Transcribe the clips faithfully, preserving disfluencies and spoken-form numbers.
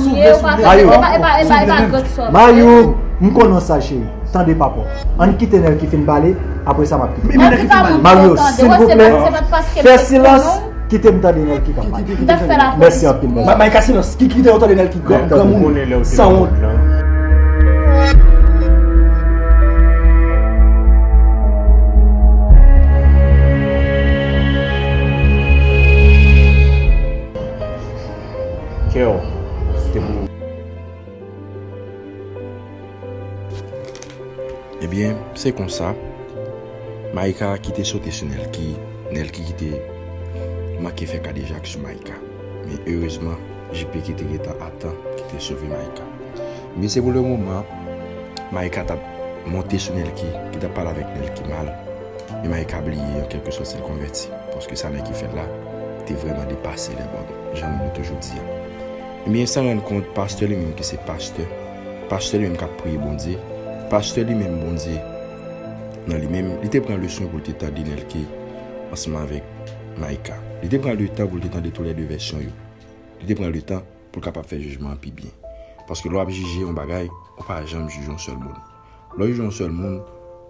sòm ye, ou pa tande, e pa, e pa, e pa, e pa grann sòm. Mayou, m konnen w saj, cheri. Tande papa w. Ann kite Nelky fin pale, apre sa m ap kite. Mario, silvouplè, fè silans, kite m tande Nelky k ap pale. Mèsi anpil, mèsi. Maïka, silans, ki, kite yo tande Nelky, granmoun sanwont. Kè w te pou. Ebyen, se konsa, Maïka kite sote sou Nelky, Nelky kite manke fè kadejak sou Maïka. Men erezman, J P ki te gentan atan, ki te sove Maïka. Men se pou le moman, Maïka t ap monte sou Nelky, ki t ap pale avèk Nelky mal. Men Maïka bliye, an kèlke sòt, si l konvèti. Paske sa Nelky fè la, te vrèman depase lè bòn, jan nou toujou di a. Ebyen, san rann kont, pastè li menm ki se pastè, pastè li menm k ap priye Bondye, pastè li menm, Bondye, nan li menm, li te pran leson pou l te tande Nelky ansanm avèk Maïka. Li te pran letan pou l te tande toulède vèsyon yo. Li te pran letan pou l kapab fè jijman an pi byen. Paske lè w ap jije yon bagay, ou pa janm jije yon sèl moun. Lè w jije yon sèl moun,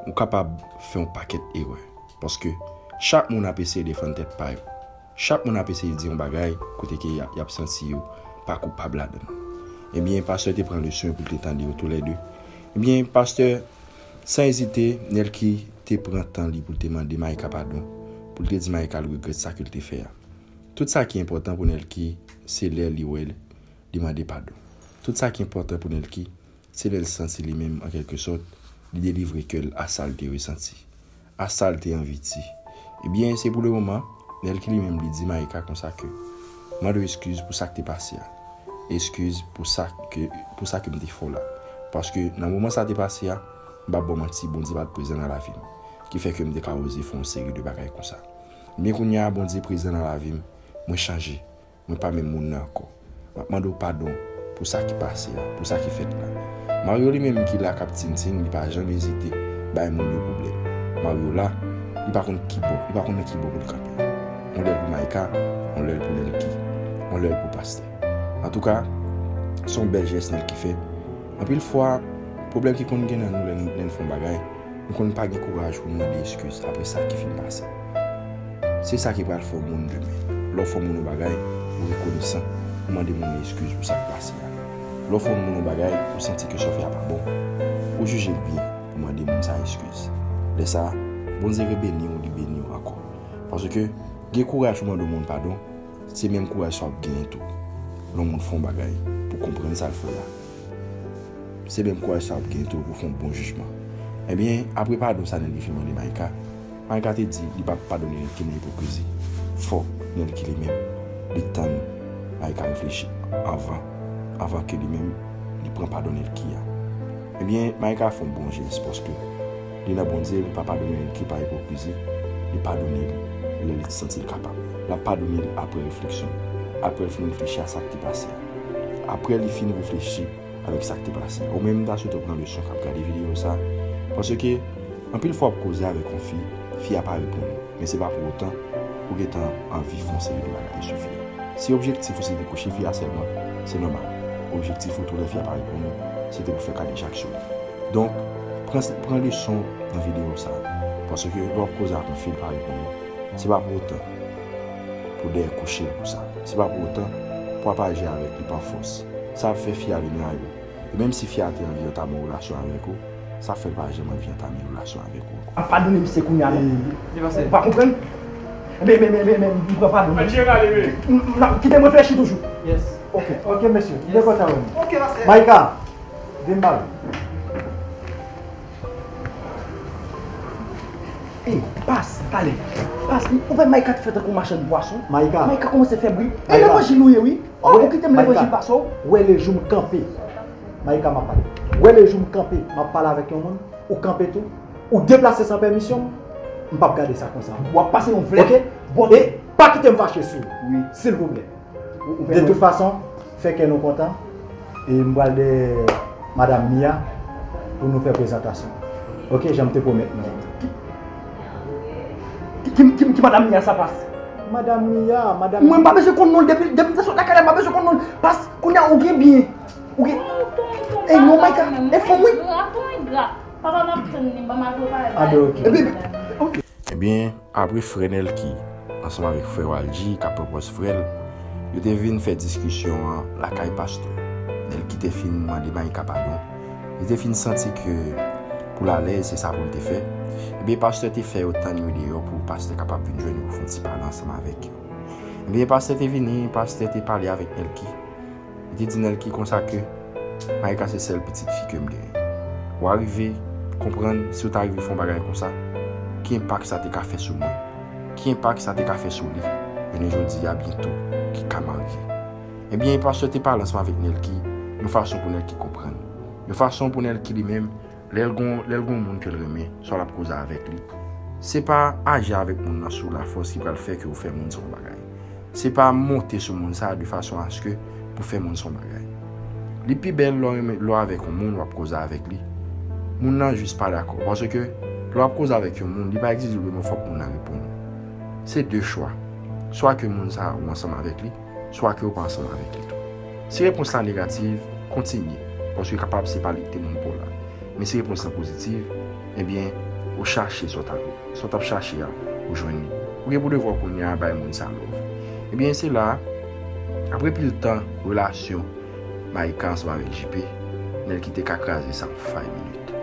ou kapab fè yon pakèt erè. Paske chak moun ap eseye defann tèt pa yo. Chak moun ap eseye di yon bagay kote ke y ap, y ap santi yo pa koupab ladan l. Ebyen, pastè te pran leson pou l te tande yo toulède. Ebyen, pastè, san ezite, Nelky te pran tan li pou l te mande Maïka padon, pou l te di Maïka l regrèt sa ke l te fè a. Tout sa ki enpòtan pou Nelky, se lè li wè li mande padon. Tout sa ki enpòtan pou Nelky, se lè l santi li menm, an kèlke sòt, li delivre kè l a sa l te resanti, a sa l te anvi di. Ebyen, se pou le moman, Nelky li menm li di Maïka konsa ke, mande w eskiz pou sa k te pase a. Eskiz pou sa ke, pou sa ke m te fè w la. Paske nan moman sa te pase a, m p ap ba w manti, Bondye pa t prezan nan lavi m. Ki fè ke m te ka oze fè yon seri de bagay konsa. Men kounye a, Bondye prezan nan lavi m, mwen chanje. Mwen pa menm moun nan ankò. M ap mande w padon pou sa ki pase a, pou sa ki fèt la. Mario li menm ki la k ap tintin, li pa janm ezite bay moun yo pwoblèm. Mario la, li pa konn ki bò, li pa konn nan ki bò pou l kanpe. On lè l pou Maïka, on lè l pou Nelky, on lè l pou pastè. Antouka, se yon bèl jès Nelky fè. Anpil fwa, pwoblèm ki konn gen nan nou lè n, lè n fè yon bagay, nou konn pa gen kouraj pou n mande eskiz apre sa ki fin pase. Se sa ki pral fè w moun demen. Lè w fè w moun yon bagay, ou rekonesan, ou mande moun nan eskiz pou sa k pase a. Lè w fè w moun yon bagay, ou santi ke sa w fè a pa bon, ou jije l byen pou mande moun sa eskiz. Lè sa a, Bondye rebeni w, li beni w ankò. Paske gen kouraj pou mande yon moun padon, se menm kouraj sa w ap genyen tou lè yon moun fè yon bagay pou konprann sa l fè a. Se menm kouraj sa w ap genyen tou pou fè yon bon jijman. Ebyen, apre padon sa Nelky fin mande Maïka, Maïka te di li p ap padone Nelky nan ipokrizi. Fòk Nelky li menm, li tann Maïka reflechi anvan, anvan ke li menm, li pran padon Nelky a. Ebyen, Maïka fè yon bon jès paske li nan Bondye, li pa padone Nelky pa ipokrizi, li padone l lè li santi l kapab. L ap padone l apre refleksyon, apre l fin reflechi a sa k te pase a. Apre li fin reflechi avèk sa k te pase a. Ou menm, m ta swete w pran leson k ap gade videyo sa, paske anpil fwa w ap koze avèk yon fi, fi a pa reponn ou. Men se pa pou otan ou gentan anvi fè yon seri de bagay sou fi a. Si objektif ou se te kouche fi a sèlman, se nòmal. Objektif ou tou lè fi a pa reponn ou, se te pou fè kadejak sou li. Donk, Pran, pran leson nan videyo sa a. Paske lè w ap koze ak yon fi, l pa reponn ou, se pa pou otan pou w dèyè kouche l pou sa. Se pa pou otan pou w ap aji avèk li pa fòs. Sa ap fè fi a vin rayi w. E menm si fi a te anvi antanmen yon relasyon avèk ou, sa ap fè l pa janm anvi antanmen yon relasyon avèk ou ankò. Ap padone misye kounye a, non? Ou pa konprann? Ebyen, men, men, men, men, m pran padon. An jeneral, wi. M, m, m, kite m reflechi toujou. Yes. Ok, ok, mesye. Yes. Maïka, vin ba. Ey, Pas, talè. Pas, ou wè Maïka t fè tankou machann pwason. Maïka. Maïka kòmanse fè bri. E levanjil ou ye, wi. Oh, ou kite m levanjil, Pas, oh. Wè lejou m kanpe. Maïka, m ap pale. Wè lejou m kanpe, m ap pale avèk yon moun, ou kanpe tou, ou deplase san pèmisyon m, m p ap gade sa konsa. W ap pase yon vlèt. Ok? Bon. E pa kite m fache sou ou, wi, silvouplè. De tout fason, fè kè nou kontan. E m pral dèyè Madanm Mia pou nou fè prezantasyon. Ok, jan m te pwomèt nou. Ki, ki, ki, ki, ki Madanm Mia sa, Pas? Madanm Mia, Madanm Mia. Mwen, m pa bezwen konn non l depi, depi m te sot lakay la, m pa bezwen konn non l. Pas, kounye a ou gen byen. Ou gen. Ey, non, Maïka, e fanm, wi. Papa m ap tann li, ban m al prepare bagay. Ah, ben, ok. Ebyen, ok. Ebyen, apre frè Nelky ansanm avèk frè Waldy k ap pran pòz frè l, yo te vin fè diskisyon an lakay pastè. Nelky te fin mande Maïka padon. Li te fin santi ke pou l alèz, se sa pou l te fè. Ebyen, pastè te fè yo tann yo deyò pou pastè kapab vin jwenn yo pou fè yon ti pale ansanm avèk yo. Ebyen, pastè te vini, pastè te pale avèk Nelky. Li te di Nelky konsa ke Maïka se sèl pitit fi ke m genyen. W a rive konprann si w ta rive fè yon bagay konsa, ki enpak sa te ka fè sou mwen? Ki enpak sa te ka fè sou li? Jounen jodi a, byento, ki ka marye. Ebyen, pastè te pale ansanm avèk Nelky, yon fason pou Nelky konprann. Yon fason pou Nelky li menm, lè l gon, lè l gon moun ke l renmen, swa l ap koze avèk li, se pa aji avèk moun nan sou lafòs ki pral fè ke w fè moun sa yon bagay. Se pa monte sou moun sa a de fason aske pou fè moun sa yon bagay. Li pi bèl lè w renmen, lè w avèk yon moun, w ap koze avèk li. Moun nan jis pa dakò. Paske lè w ap koze avèk yon moun, li pa egzije w menm fòk moun nan reponn ou. Se de chwa. Swa ke moun sa a ou ansanm avèk li, swa ke w pa ansanm avèk li tou. Si repons la negatif, kontinye, paske kapab se pa li ki te moun pa w la. Men si repons la pozitif, ebyen, ou chache sa w t ap, sa w t ap chache a, ou jwenn li. Ou gen pou devwa kounye a bay moun sa love. Ebyen, se la, apre pil tan relasyon Maïka ansanm avèk J P, Nelky te ka kraze sa an five minutes.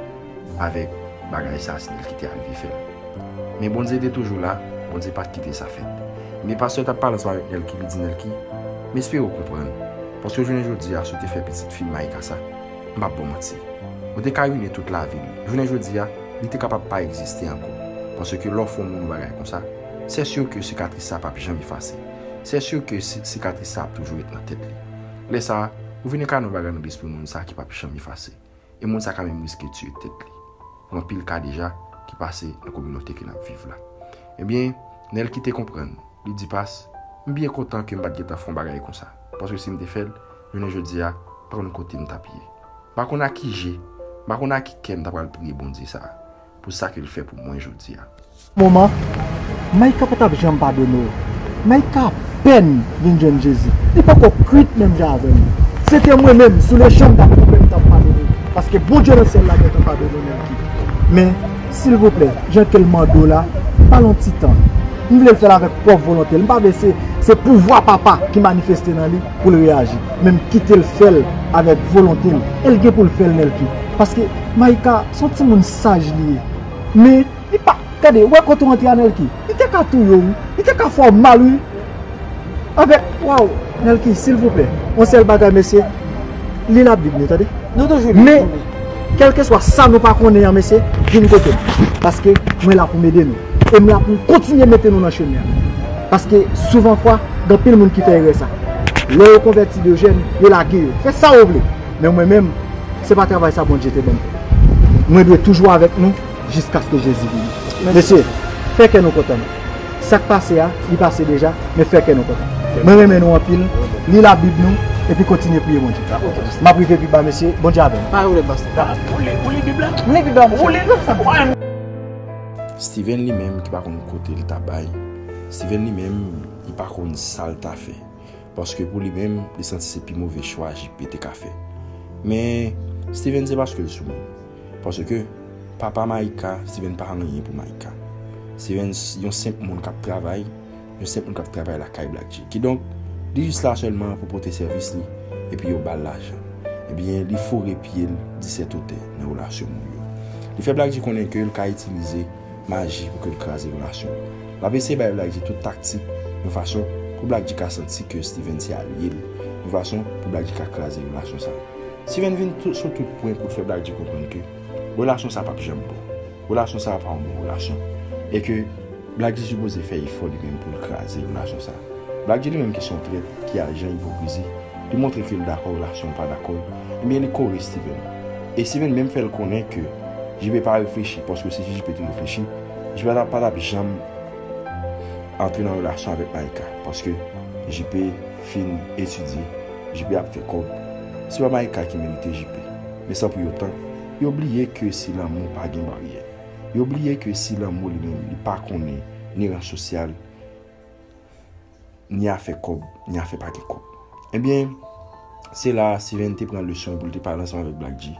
Avèk bagay sa, si Nelky te arive fè l. Men Bondye te toujou la, Bondye pa t kite sa fèt. Men pastè t ap pale ansanm avèk Nelky, li di Nelky, "M espere w konprann. Paske jounen jodi a, si w te fè pitit fi m Maïka sa, m p ap ba w manti. Ou te ka rine tout lavi l. Jounen jodi a, li te kapab pa egziste ankò. Paske lè w fè yon moun yon bagay konsa, c'est sûr que sikatris sa p ap janm efase. C'est sûr que si-, sikatris sa ap toujou ret nan tèt li. Lè sa a, ou vin enkane yon bagay nan lespri moun sa ki p ap janm efase." E moun sa ka menm riske tiye tèt li. Gen anpil ka deja ki pase nan kominote ke n ap viv la. Ebyen, Nelky te konprann. Li di Pas, "M byen kontan ke m pa t gentan fè yon bagay konsa. Paske si m te fè l, jounen jodi a, m pa konn kote m t ap ye. M pa konn ak ki je, m pa konn ak ki kè m ta pral priye Bondye sa a." Pou sa ke l fè pou mwen jodi a. Moman, Maïka pa t ap janm padone w. Maïka apèn vin jwenn Jezi. Li poko kwit menm jan avè m. Se te mwen menm, sou lechan m t ap koupe, m t ap padone w. Paske Bondye nan syèl la gentan padone w, Nelky. Men, silvouplè, jan ke l mande w la, ba l yon ti tan. M vle l fè l avèk pwòp volonte l. M pa vle se, se pouvwa papa ki manifeste nan li pou l reyaji. Men m kite l fè l avèk volonte l. E l gen pou l fè l, Nelky. Paske Maïka, se yon timoun saj li ye. Men, li pa, gade, ou wè kote w antre a, Nelky. Li te ka touye w, wi. Li te ka fè w mal, wi. Avèk, waw, Nelky, silvouplè. Yon sèl bagay, mesye, li Labib nou, tande? Nou toujou li. Men, kèlkeswa sa nou pa konnen an, mesye, vin kote m. Paske mwen la pou m ede nou. E m la pou m kontinye mete nou nan chemen an. Paske souvan fwa, gen anpil moun ki fè erè sa. Lè yo konvèti de jèn, yo lage yo. Fè sa w vle. Men mwen menm, se pa travay sa Bondye te ban m fè. Mwen dwe toujou avèk nou jiskaske Jezi vini. Mesye, fè kè nou kontan. Sa k pase a, li pase deja, men fè kè nou kontan. Mwen renmen nou anpil, li Labib nou, epi kontinye priye Bondye. M ap rive pi ba, mesye, Bondye avè nou. Pa yon lè, pastè. Ou li, ou li Bib la? M li Bib la, mesye. Ou li non sa. Steven li menm ki pa konn kote li ta bay. Steven li menm, li pa konn sa l ta fè. Paske pou li menm, li santi se pi move chwa J P te ka fè. Men, Steven se paske l sou moun. Paske, Papa Maïka, Steven pa anyen pou Maïka. Steven s- yon senp moun k ap travay, yon senp moun k ap travay lakay Black G. Kidonk, li jis la sèlman pou pote sèvis li, epi yo ba l lajan. Ebyen, li foure pye l disèt wotè nan relasyon moun yo. Li fè Black G konnen ke l ka itilize maji pou ke l kraze relasyon yo. L ap eseye bay Black G tout taktik, yon fason pou Black G ka santi ke Steven se alye l, yon fason pou Black G ka kraze relasyon sa. Steven vin tou- sou tout pwen pou l fè Black G konprann ke relasyon sa p ap janm bon. Relasyon sa pa yon bon relasyon. E ke Black G sipoze fè efò li menm pou l kraze relasyon sa. Black G li menm ki se yon trèt, ki ajan ipokrizi, li montre ke l dakò relasyon an pa dakò, ebyen li kore Steven. E Steven menm fè l konnen ke J P pa reflechi, paske si J P te reflechi, J P pa t ap janm antre nan relasyon avèk Maïka, paske J P fin etidye, J P ap fè kòb. Se pa Maïka ki merite J P. Men san pou otan, yo bliye ke si lanmou pa gen baryè. Yo bliye ke si lanmou li menm, li pa konnen ni ran sosyal, ni afè kòb, ni afè pa gen kòb. Ebyen, se la Steven te pran leson pou l te pale ansanm avèk Black G,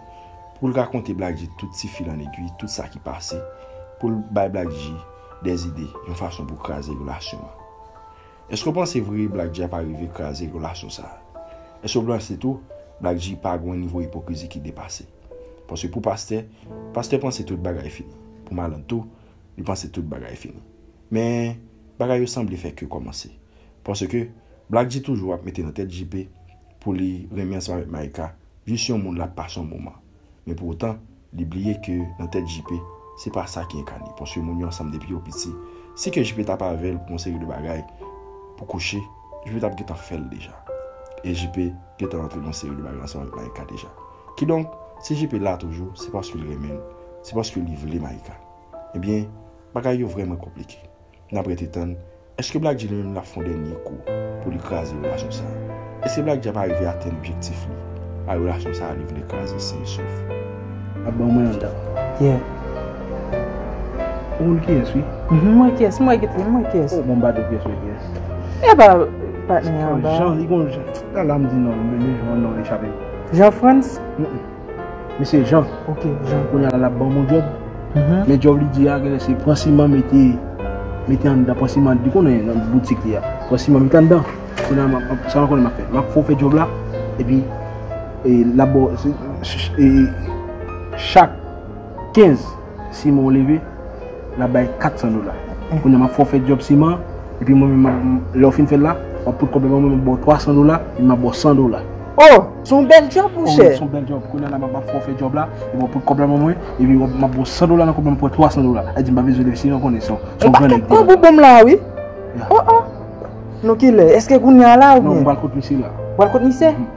pou l rakonte Black G tout ti fil an egwi, tout sa ki pase, pou l bay Black G dèzide, yon fason pou kraze relasyon an. Èske w panse vre Black G ap arive kraze relasyon sa a? Èske w panse tou Black G pa gen yon nivo ipokrizi ki depase? Paske pou pastè, pastè panse tout bagay fini. Pou malann tou, li panse tout bagay fini. Men, bagay yo sanble fè ke kòmanse. Paske, Black G toujou ap mete nan tèt J P pou li renmen ansanm avèk Maïka, jis yon moun l ap pase yon moman. Men pou otan, li bliye ke nan tèt J P, se pa sa ki enkane, paske moun yo ansanm depi yo piti. Si ke J P t ap avè l pou yon seri de bagay, pou kouche, J P t ap gentan fè l deja. E J P gentan rantre nan seri de bagay ansanm avèk Maïka deja. Kidonk, si J P la toujou, se paske l renmen l, se paske li vle Maïka. Ebyen, bagay yo vrèman konplike. N ap rete tann, èske Black G li menm l ap fè yon dènye kou pou li kraze relasyon sa a? Èske Black G ap arive atenn objektif li a relasyon sa a li vle kraze sen e sof? Ap ban mwen anndan. Yeah. Ou konn kiyès, wi? Mhm, mwen kiyès, mwen kiyès, mwen kiyès. Oh, bon, m pa di w kiyès, mwen kiyès. E pa patnè an ba. Jean, li gon Jean. Talè a m di non, men, men Jean non, li chape. Jean France? Mm-mm. Misye Jean. Ok, Jean. Kounye a la, l ap ban m yon djòb. Mhm. Men djòb li di a, genlè se pran siman mete, mete anndan, pran siman, li konnen nan boutik li a. Pran siman mete anndan. Kounye a, m ap, m ap, sa m konnen m ap fè. M ap fè w fè djòb la, epi, e, l ap ba w, se, ch- e, chak kenz siman w leve, l ap bay kat san dola. Mm. Kounye a, m ap fè w fè djòb siman, epi mwen menm, m ap, lè w fin fè l la, w ap pot kòb la ban mwen, m ap ba w twa san dola, epi m ap ba w san dola. Oh, se yon bèl djòb, monchè. Oh, se yon bèl djòb. Kounye a la, m ap, m ap fè w fè djòb la, epi w ap pot kòb la ban mwen, epi w ap, m ap ba w san dola nan kòb la, m ap pran twa san dola. A di, m pa bezwen leve, se yon konnen sa. Se yon gran nèg. Yon pakèt kòb ou ban m la, wi. Ya. Oh, oh. Nou kilè? Èske kounye a la oubyen? Non, m pral kot misye la. Ou pral kot misye? Mhm.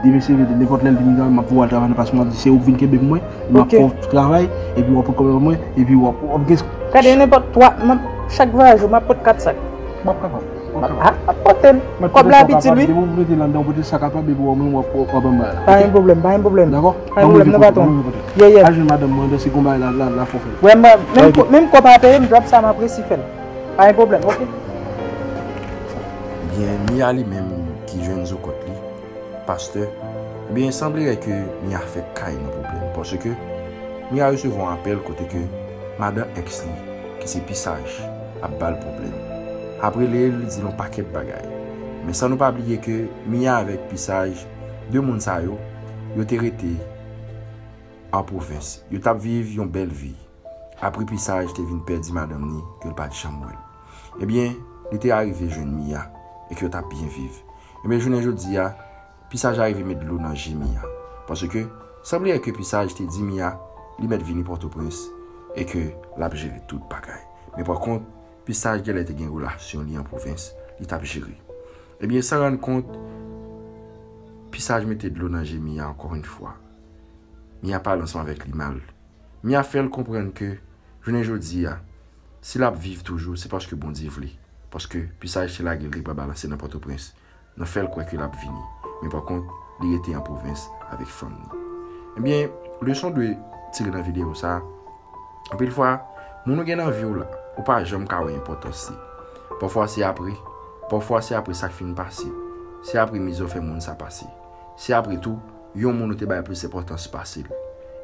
Demen se vre, nenpòt lè l vin la, m ap voye al travay nan plas mwen, m ap di se ou k vin kenbe pou mwen, m ap fè w travay, epi w ap pot kòb la ban mwen, epi w ap, w ap gen. Gade, nenpòt twa, m ap, chak vwayaje, m ap pot kat sak. M ap kapab, m ap kapab. M ap pote l. Kòb la piti, wi. Depi w mete l anndan, w pote sa kapab, epi w ap, w ap anba la. Pa gen pwoblèm, pa gen pwoblèm. Dakò? Pa gen pwoblèm, non, patwon. Yeah, yeah. Al jwenn madanm mwen, se konba la, la, la fò fè. Wè, menm kò pa peye, m drop sa, m ap resi fè l. Pa gen pwoblèm, ok. Ebyen, Mia li menm ki jwenn zo kont li, pastè, ebyen, sanblere ke Mia fèk kay nan pwoblèm, paske Mia resevwa yon apèl kote ke madan èks li, ki se Pisaj, ap ba l pwoblèm. Ap rele l, li di l yon pakèt bagay. Men san nou pa bliye ke Mia avèk Pisaj, de moun sa yo, yo te rete an pwovens. Yo t ap viv yon bèl vi. Apre Pisaj te vin pèdi madanm ni ke l pa t janm wè l. Ebyen, li te arive jwenn Mia e ke yo t ap byen viv. Ebyen, jounen jodi a, Pisaj arive met dlo nan je Mia. Paske, sanble ke Pisaj te di Mia li mèt vini Pòtoprens e ke l ap jere tout bagay. Men pa kont, Pisaj genlè te gen relasyon li an pwovens, li t ap jere. Ebyen, san rann kont, Pisaj mete dlo nan je Mia ankò yon fwa. Mia pale ansanm avèk li mal. Mia fè l konprann ke, jounen jodi a, si l ap viv toujou, se paske Bondye vle. Paske Pisaj te lage l te pral balanse nan Pòtoprens. Nan fè l kwè ke l ap vini. Men pa kont, li rete an pwovens avèk fanm ni. Ebyen, leson dwe tire nan videyo sa a, anpil fwa, moun ou gen nan vi w la, ou pa janm ka wè enpòtans li. Pafwa se apre, pafwa se apre sa k fin pase. Se apre mizè w fè moun sa pase. Se apre tou, yon moun ou te bay plis enpòtans pase l.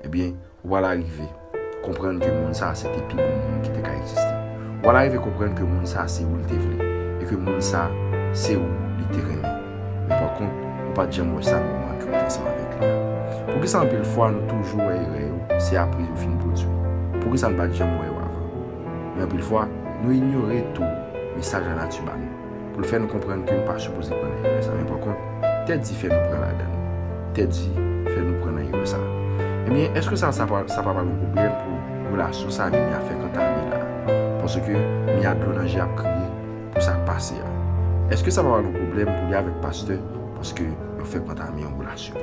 Ebyen, ou pral arive konprann ke moun sa se te pi bon moun ki te ka egziste. W al rive konprann ke moun sa se ou l te vle, e ke moun sa se ou li te renmen. Men pa kont, ou pa t janm wè sa nan moman ke w te ansanm avèk li a. Poukisa anpil fwa nou toujou wè erè yo, se apre yo fin pwodui? Poukisa n pa t janm wè yo avan? Men anpil fwa, nou inyore tou mesaj lanati ba nou pou l fè nou konpran ke nou pa sipoze pran nan erè sa. Men pa kont, tèt di fè nou pran ladan l. Tèt di fè nou pran nan erè sa. Ebyen, èske sa, sa pa, sa pa pral yon pwoblèm pou relasyon sa Mia fèk antame la? Paske Mia dlo nan je ap kriye pou sa k pase a. Èske sa pa pral yon pwoblèm pou li avèk pastè paske yo fèk antame yon relasyon?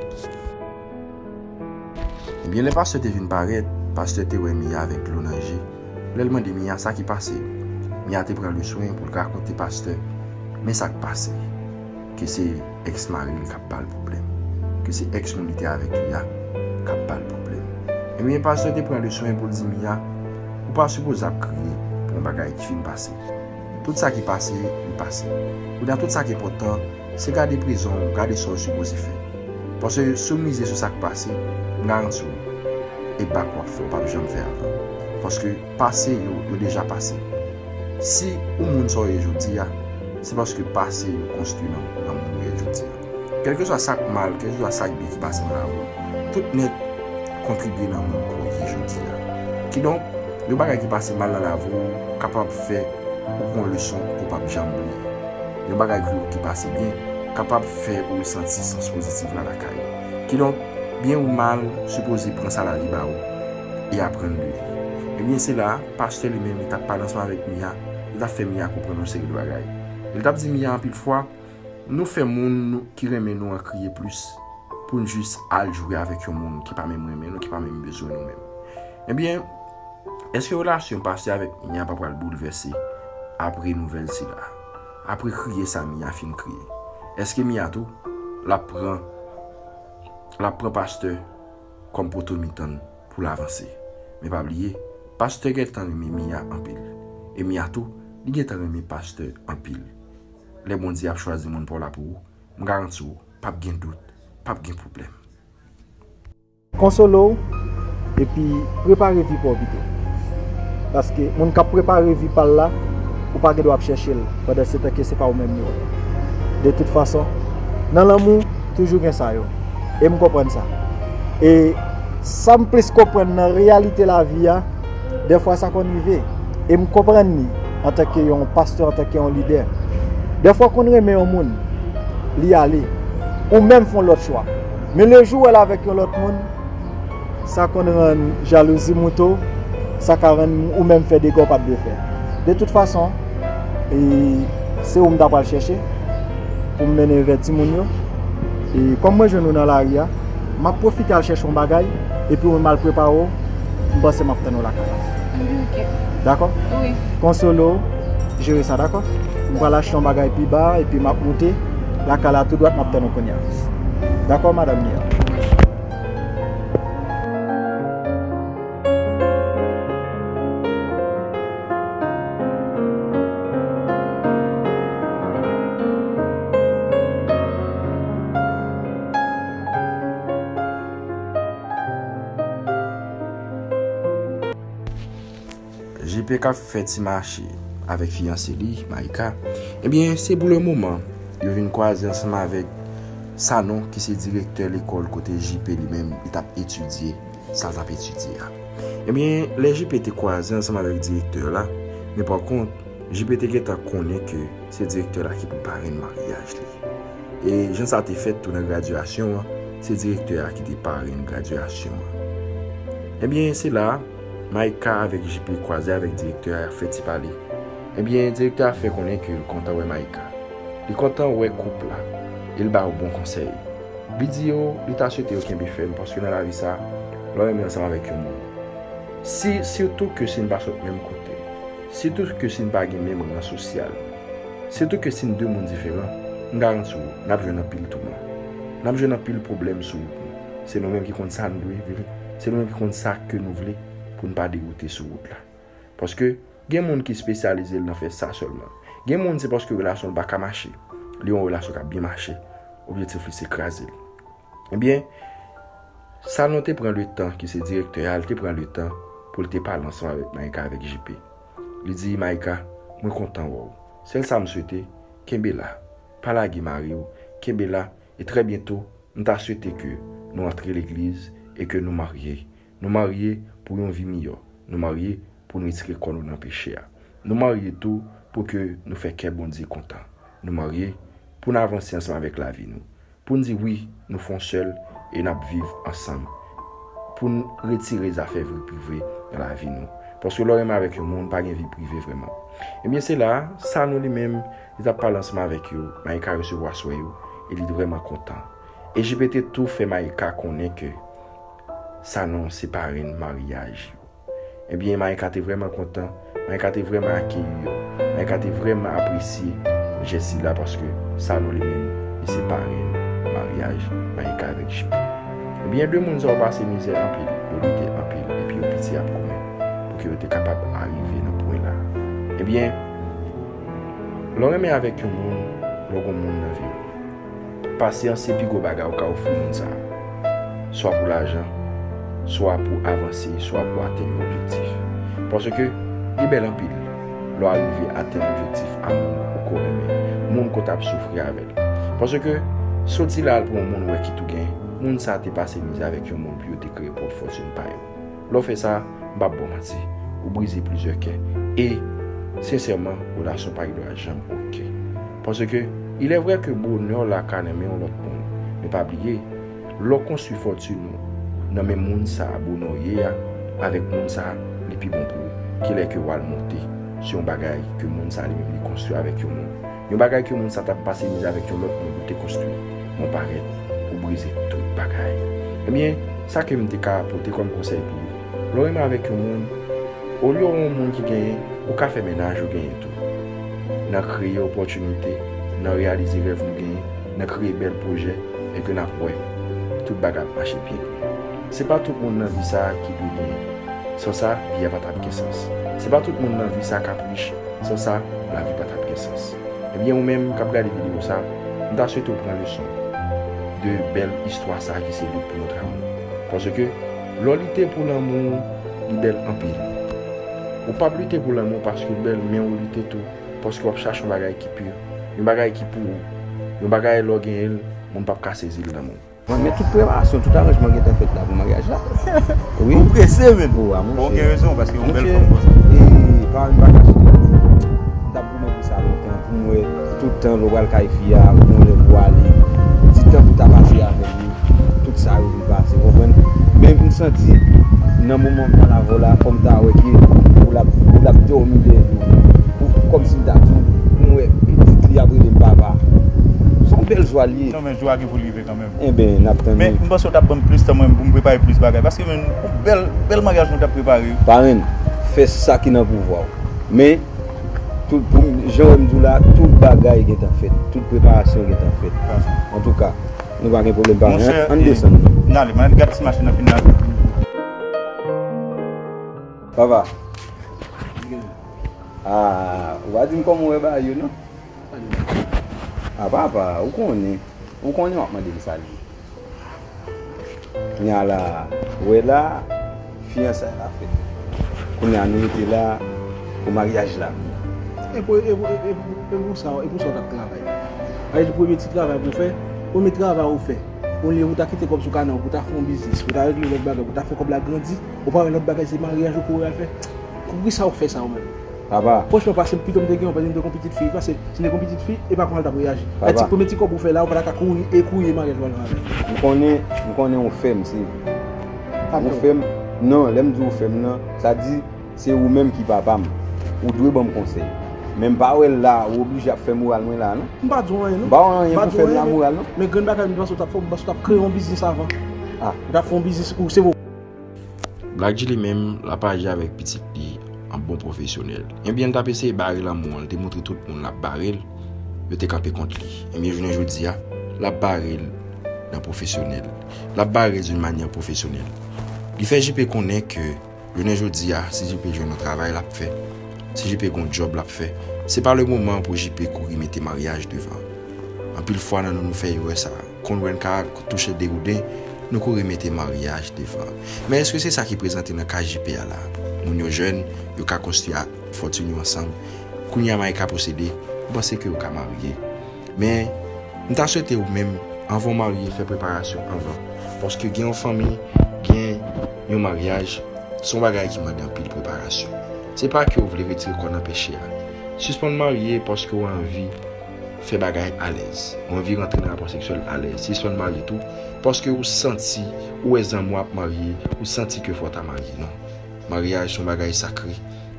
Ebyen, lè pastè te vin parèt, pastè te wè Mia avèk dlo nan je. Lè l mande Mia sa ki pase yo, Mia te pran le swen pou l rakonte pastè men sa k pase, ke se èks mari l k ap ba l pwoblèm, ke se èks moun li te avèk li a k ap ba l pwoblèm. Ebyen, pastè te pran le swen pou l di Mia, ou pa sipoze ap kriye pou yon bagay ki fin pase. Tout sa ki pase, li pase. Kounye a, tout sa ki enpòtan, se gade prezan w, gade sa w sipoze fè. Paske si w mize sou sa k pase, m garanti w, e bak w ap fè, w p ap janm fè avan. Paske pase yo, yo deja pase. Si ou moun sa w ye jodi a, se paske pase yo konstwi nan, nan moun ou ye jodi a. Kèlkeswa sa k mal, kèlkeswa sa k byen ki pase nan lavi w, tout nèt kontribye nan moun ke w ye jodi a. Kidonk, yon bagay ki pase mal nan lavi w kapab fè ou pran leson ke w p ap janm bliye. Yon bagay ki, ki pase byen kapab fè ou resanti sans pozitif la lakay ou. Kidonk, byen ou mal, sipoze pran sa lavi ba ou e aprann de li. Ebyen, se la, pastè li menm, li t ap pale ansanm avèk Mia, li t ap fè Mia konprann yon seri de bagay. Li t ap di Mia anpil fwa, nou fè moun nou, ki renmen nou an kriye plis pou n jis al jwe avèk yon moun ki pa menm renmen nou, ki pa menm bezwen nou menm. Ebyen, èske relasyon pastè avèk Mia pa pral boulvèse apre nouvèl sila? Apre kriye sa Mia fin kriye, èske Mia tou, l ap pran, l ap pran pastè kòm poto mitan l pou l avanse? Men pa bliye, pastè gentan renmen Mia anpil. E Mia tou, li gentan renmen pastè anpil. Lè Bondye ap chwazi moun pa w la pou ou, m garanti w, p ap gen dout, p ap gen pwoblèm. Konsole w, epi prepare vi pa w pito. Paske moun k ap prepare vi pa l la, ou pa gen dwa ap chèche l, pandan se tan ke se pa ou menm yo. De tout fason, nan lanmou, toujou gen sa yo. E m konprann sa. E sa m plis konprann nan reyalite lavi a, dèfwa sa konn rive. E m konprann li antanke yon pastè, antanke yon lidè. Dèfwa w konn renmen yon moun, li ale. Ou menm fè yon lòt chwa. Men lejou w wè l avèk yon lòt moun, sa konn rann jalouzi moute w, sa ka rann ou menm fè dega w pa t dwe fè. De tout fason, e, se ou m ta pral chèche pou m mennen vè timoun yo. E kòm mwen jwenn ou nan lari a, m ap pwofite al chèche yon bagay, epi ou menm al prepare w, m panse m ap tann ou lakay la. Anben, oke. Dakò? Wi. Konsole w, jere sa, dakò? M pral achte yon bagay pi ba, epi m ap moute lakay la tou dwat, m ap tann ou kounye a. Dakò, madanm Nia? J P k ap fè ti mache avèk fiyanse li, Maïka. Ebyen, se pou le moman, yo vin kwaze ansanm avèk Sanon, ki se direktè lekòl kote J P li menm, li t ap etidye, sa l t ap etidye a. Ebyen, lè J P te kwaze ansanm avèk direktè la, men pa kont, J P te gentan konnen ke se direktè la ki pou parenn maryaj li. E jan sa te fèt tou nan gradyasyon an, se direktè a ki te parenn gradyasyon an. Ebyen, se la, Maïka avèk J P kwaze avèk direktè a, y ap fè ti pale. Ebyen, direktè a fè konnen ke l kontan wè Maïka. Li kontan wè koup la, e l ba yo bon konsèy. Li di yo, li ta swete yo kenbe fèm, paske nan lavi sa, lè w renmen ansanm avèk yon moun, si, sitou ke si n pa sot menm kote, sitou ke si n pa gen menm ran sosyal, sitou ke si n de moun diferan, m garanti w, n ap jwenn anpil touman. N ap jwenn anpil pwoblèm sou wout nou. Se nou menm ki konn sa n dwe vle, se nou menm ki konn sa ke nou vle pou n pa dewoute sou wout la. Paske gen moun ki espesyalize l nan fè sa sèlman. Gen moun se paske relasyon l pa ka mache, li yon relasyon k ap byen mache, objektif li se kraze l. Ebyen, Sanon te pran letan, ki se direktè a, li te pran letan Pou l te pale ansanm avèk Maïka avèk J P. Li di, Maïka, mwen kontan wè w. Sèl sa m swete, kenbe la. Pa lage mari w, kenbe la, e trè byento, m ta swete ke nou antre legliz e ke nou marye. Nou marye pou yon vi miyò. Nou marye pou n retire kò nou nan peche a. Nou marye tou pou ke nou fè kè Bondye kontan. Nou marye pou n avanse ansanm avèk lavi nou. Pou n di wi, nou fè yon sèl e n ap viv ansanm. Pou n retire zafè vi prive nan lavi nou. Paske lè w renmen avèk yon moun, pa gen vi prive vrèman. Ebyen, se la, Sanon li menm, li t ap pale ansanm avèk yo, Maïka resevwa swè yo, e li vrèman kontan. E J P te tou fè Maïka konnen ke Sanon se parenn maryaj yo. Ebyen, Maïka te vrèman kontan. Maïka te vrèman akeyi yo. Maïka te vrèman apresye jès sila paske Sanon li menm, li se parenn maryaj Maïka avèk J P. Ebyen, de moun sa yo pase mizè anpil, yo lite anpil, epi yo piti ap goumen pou ke yo te kapab arive nan pwen la. Ebyen, lè w renmen avèk yon moun, lè w gon moun nan vi w, pasyans se pi gwo bagay ou ka ofri moun sa a. Swa pou lajan, swa pou avanse, swa pou atenn yon objektif. Paske li bèl anpil lè w arive atenn objektif a moun ou ko renmen, moun ko t ap soufri avè l. Paske soti la al pran yon moun ou wè ki tou gen, moun sa a te pase mizè avèk yon moun pou yo te kreye pwòp fòtin pa yo. Lè w fè sa, m p ap ba w manti, ou brize plizyè kè. E, sensèman, relasyon pa gen dwa janm oke. Paske, il est vrai ke bonè w la ka nan men yon lòt moun. Men pa bliye, lè w konstwi fòtin ou nan men moun sa a, bonè w ye a, avèk moun sa a, li pi bon pou ou. Kilè ke w al monte sou yon bagay ke moun sa a li menm li konstwi avèk yon moun. Yon bagay ke moun sa t ap pase mizè avèk yon lòt moun pou te konstwi. Men w parèt, ou brize tout bagay. Ebyen, sa ke m te ka pote kòm konsèy pou ou. Lè w renmen avèk yon moun, olye w yon moun ki genyen, ou ka fè mennaj ou genyen tou. Nan kreye opòtinite, nan reyalize rèv nou genyen, nan kreye bèl pwojè, e ke n ap wè tout bagay ap mache byen pou nou. Se pa tout moun nan vi sa a ki dwe genyen. San sa, vi a pa t ap gen sans. Se pa tout moun nan vi sa a k ap rich. San sa, lavi pa t ap gen sans. Ebyen, ou menm k ap gade videyo sa, m ta swete w pran leson de bèl istwa sa ki se Lutte pour notre amour. Paske, lè w lite pou lanmou, li bèl anpil. Ou p ap lite pou lanmou paske l bèl, men ou lite tou paske w ap chache yon bagay ki pi, yon bagay ki pou ou, yon bagay lè w genyen l, moun p ap ka sezi l nan men w. Men tout preparasyon, tout aranjman gentan fèt la pou maryaj la. Wi. Ou prese menm. Ou a, monchè. Bon, ou gen rezon, paske yon bèl fanm konsa. E, pa m pa kache. M t ap goumen pou sa lontan, pou m wè tout tan lè w pral kay fi a, ou gen yon lè pou w ale. Ti tan pou w ta pase avè l, tout sa yo vin pase, w konprann? Men m santi, nan moman m pral avè w la, fò m ta wè ke ou l ap, ou l ap dòmi dèyè do m. Ou, kòmsi m ta di w, pou m wè pitit li ap rele m papa. Se yon bèl jwa l ye. Non, men jwa gen pou l rive kanmenm. Enben, n ap tann. Men, m panse w t ap ban m plis tan mwen pou m prepare plis bagay. Paske, men, yon bèl, bèl maryaj nou t ap prepare. Parenn, fè sa ki nan pouvwa w. Men, tout, pou m, jan w wè m di w la, tout bagay gentan fèt. Tout preparasyon gentan fèt. Antouka, nou pa gen pwoblèm, parenn. Monchè, ann desann. N ale, m al gad si machin nan fin la. Papa. Ah, ou pa di m kòman w wè bagay yo, non? Ah, papa, ou konnen. Ou konnen w ap mande m sa li ye. Kounye a la, ou wè la, fiyansay la fèt. Kounye a nou rete la pou maryaj la. E pou, e pou, e, e pou, e pou sa, e pou sa w t ap travay. Sa vle di premye ti travay pou w fè, premye travay ou fè. Olye ou ta kite kòb sou kanal pou w ta fè yon biznis, pou w ta regle lòt bagay, pou w ta fè kòb la grandi, ou pa wè lòt bagay se maryaj ou kouri al fè. Poukisa w fè sa ou menm? Papa. Franchman, pase pito m te gen yon, pase m te gen yon pitit fi, pase si m te gen yon pitit fi, e pa konsa l t ap reyaji. Papa. Ti premye ti kòb ou fè la, ou pa ta ka kouri e kouri maryaj ou al fè avè l. M konnen, m konnen ou fè m, se vre. Ou fè m, non, lè m di ou fè m nan, sa di, se ou menm ki papa m. Ou dwe ban m konsèy. Men m pa wè l la, ou oblije ap fè moral mwen la, non. M pa di w anyen, non. M pa wè anyen pou fè m la moral, non. Men grenn bagay m panse w t ap fè, m panse w t ap kreye yon biznis avan. Ah. Ou t ap fè yon biznis, ou se vo. Black G li menm, l ap aji avèk pitit li an bon pwofesyonèl. Ebyen, l t ap eseye bare lanmou an, l te montre tout moun l ap bare l, yo te kanpe kont li. Ebyen, jounen jodi a, l ap bare l nan pwofesyonèl. L ap bare l d'une manière professionnelle. Li fè J P konnen ke jounen jodi a, si J P jwenn yon travay l ap fè, si J P gon djòb l ap fè, se pa le moman pou J P kouri mete maryaj devan. Anpil fwa nan nou, nou fè erè sa a. Kon lè n ka touche dewouden, nou kouri mete maryaj devan. Men èske se sa ki prezante nan ka J P a la? Moun yo jèn, yo ka konstwi fòtin yo ansanm. Kounye a, mari ka posede, m panse ke yo ka marye. Men, m ta swete ou menm, anvan w marye, fè preparasyon anvan. Paske gen yon fanmi, gen yon maryaj, se yon bagay ki mande anpil preparasyon. Se pa ke w vle retire kò w nan peche a. Sispann marye paske w anvi fè bagay alèz. Ou anvi rantre nan rapò seksyèl alèz. Sispann marye tou paske ou santi, ou wè zanmi w ap marye, ou santi ke fò w ta marye. Non. Maryaj se yon bagay sakre.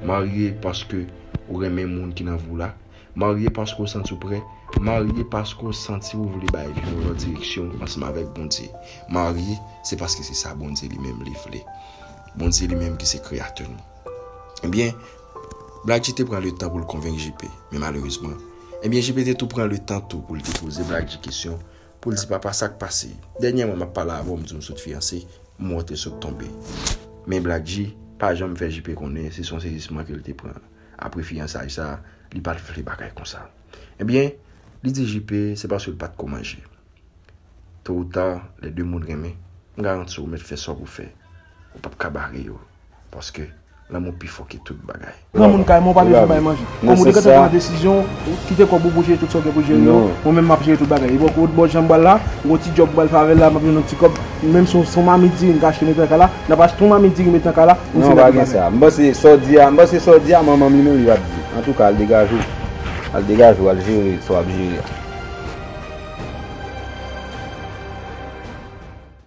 Marye paske ou renmen moun ki nan vi w la. Marye paske w santi w prè. Marye paske w santi w vle bay vi w yon lòt direksyon ansanm avèk Bondye. Marye, se paske se sa Bondye li menm li vle. Bondye li menm ki se kreyatè nou. Ebyen, Black G te pran letan pou l konvenk J P, men malerezman, ebyen, J P te tou pran letan tou pou l te poze Black G kesyon, pou l di, "Papa, sa k pase? Dènyèman, m ap pale avè w, m di w m sot fiyanse, m wè w te sot tonbe." Men Black G pa janm fè J P konnen se yon sezisman ke l te pran. Apre fiyansay sa, li pa t vle bagay konsa. Ebyen, li di J P se paske l pa t ko manje. To ou ta, lè de moun renmen, m garanti w mèt fè sa w pou fè. Ou p ap ka bare yo. Paske lanmou pi fò ke tout bagay. Granmoun kay mwen, w pa bezwen bay manje. Kòm ou te gentan pran desizyon, kite kòb ou pou jere tout sa w gen pou jere yo. Mwen menm m ap jere tout bagay. E bò kot bò jan m pral la, m gon ti djòb m pral fè avè l la, m ap jwenn yon ti kòb. Menm si se yon mamit diri m ka achte mete nan kay la, n ap achte yon mamit diri mete nan kay la, nou fè tout bagay. M panse sa w di a, m panse sa w di a, manman m li menm li p ap di. Antouka, al degaje w. Al degaje w, al jere sa w ap jere a.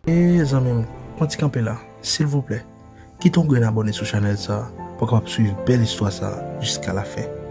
E zanmi m, pran ti kanpe la, silvouplè. Kite yon grenn abòne sou chanèl sa a pou w kapab swiv bèl istwa sa a jiska lafen.